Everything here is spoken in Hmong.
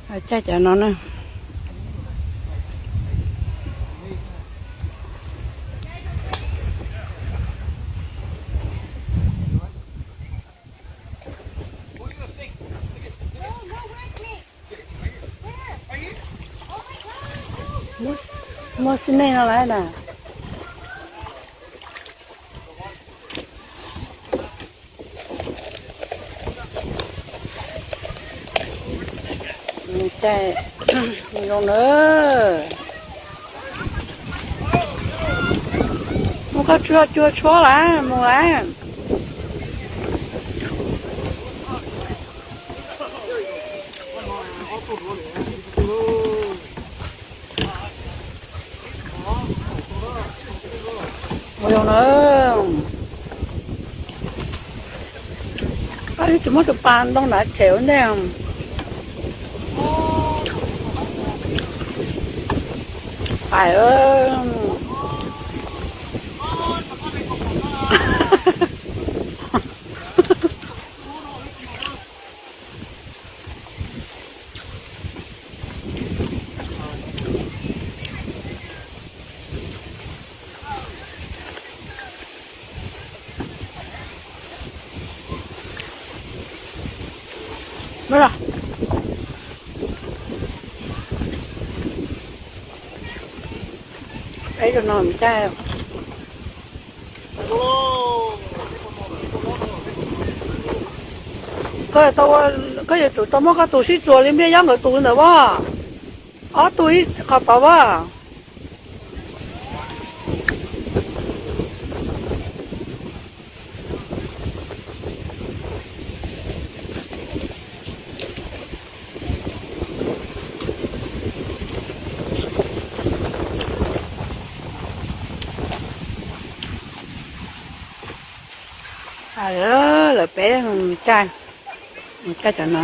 Caij cov no na. Muaj xib nej no lawm na. Caij zoo na. Muaj koj tsuag cuag tshuab lawm mus lawm. Ua zoo na. Ib tug muab tus pas ntoo nrad them ua ntej. Pais. Peb tus no caij. Koj yuav tsum tau muab koj tus sib txuas li Npliaj Yob nkawd tus ntawd as. Ob tug ib qhov tod as. Lawv peb caij, caij cov no.